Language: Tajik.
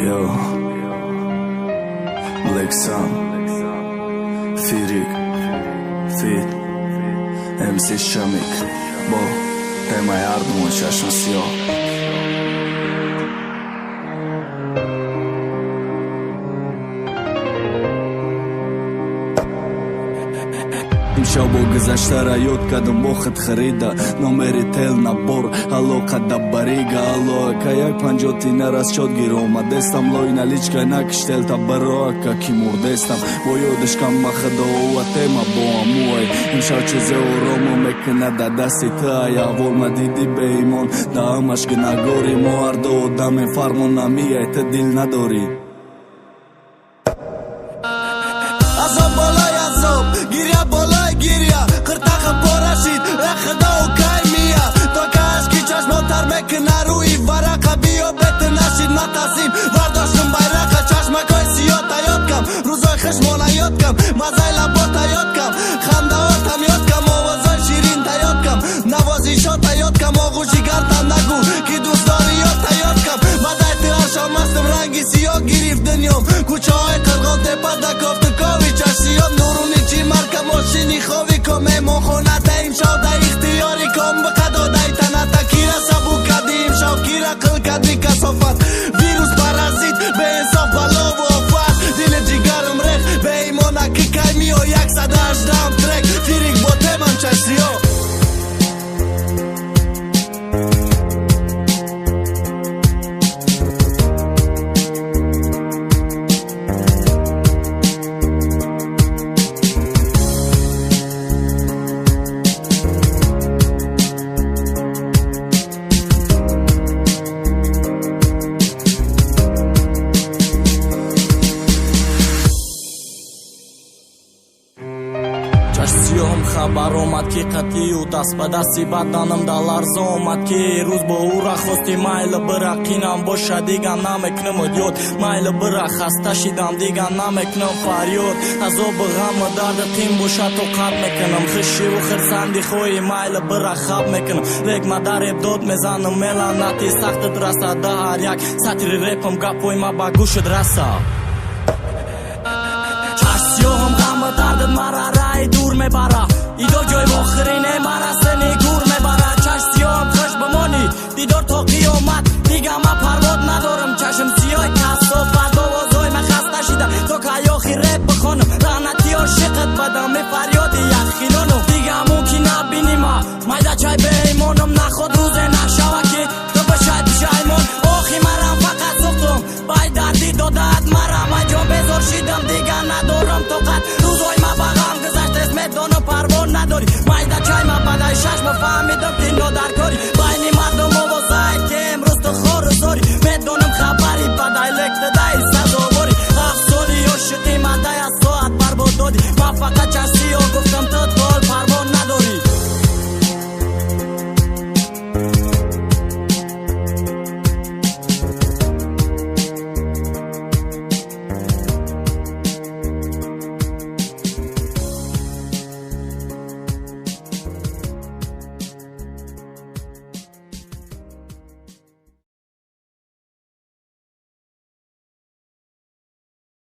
Yo, Black Sun, Firik, Fit, MC Shamik, бо темаи ҳардумон чашм сиёҳ. Имшаб бо гузаштара ёд кардам, бо худ харида номери тел набор алоқа да барига. Алло, ака, як панҷотина расчёт гир омадестам, лои наличка накиштелта баро, ака, ки мурдестам. Бо ёдашкам ма худоува тема бо амуай имшаб чизе оромо мекунад да дасти ту. Ай аҳвол ма диди, беимон да ҳамаш гунаҳгори мо ҳарду одамем, фармон намияй, ту дил надорӣ. Азоб болои азоб, гиря болои гиря, қиртақам пора шид, э худо, кай мия? То ка ашки чашмотар мекуна рӯи варақа. Биё, бету нашид натасим, вардоштум байрақа. Чашмакои сиёҳ таёд кам, рӯзои хушмона ёд кам, мазаи лабота ёд кам, хандаотам ёд кам, овозои ширин таёд кам, навозишота ёд кам, оғӯши гартам нагӯ, ки дӯстдори ёта ёд кам. Бадай ту ҳаршом мастам, ранги сиёҳ гирифт дунём, кӯчаҳои Қирғон тепада кофтукови чашсиём, нуруни чӣ марка мошини хови ком, меҳмонхоната имшав да ихтиёри ком биқадодай таната. Кира сабук кади имшав, кира қил кади касофат, вирус, паразит, беинсоф, балову офат. Дили ҷигарам рех, беимона, ки кай миё? 118-ам трек, Фирик бо темам чашсиёҳ. Чашсиёҳам хабар омад, ки қатъию даст ба дасти баданам да ларза омад, ки рӯз бо ӯра хости. Майли, бира, қинам боша, дига намекунам ёд. Майли, бира, хаста шидам, дига намекунам фарёд. Азобу ғаму дарди қин боша, тоқат мекунам. Хушиву хирсанди хоҳӣ, майли, бира, хаб мекунам. Лек ма дар реп дод мезанам, меланати сахтат раса. Да ҳар як сатри репам гапҳои ма ба гӯшат раса. Чашсиёҳам ғаму дардат мара раи дур мебара, идо ҷои охирине мара сини гур мебара. Чашсиёҳам, хуш бимонӣ, дидор то қиёмат. Дига ма парвод надорам, чашм сиёҳи касофат. Овозҳои ма хаста шида, то кай охир реп бихонам? Лаънати ошиқат бадам, мефарёди яхилону. Дига мумкин набинима, майдачай беимоном, наход рӯзе нашавам.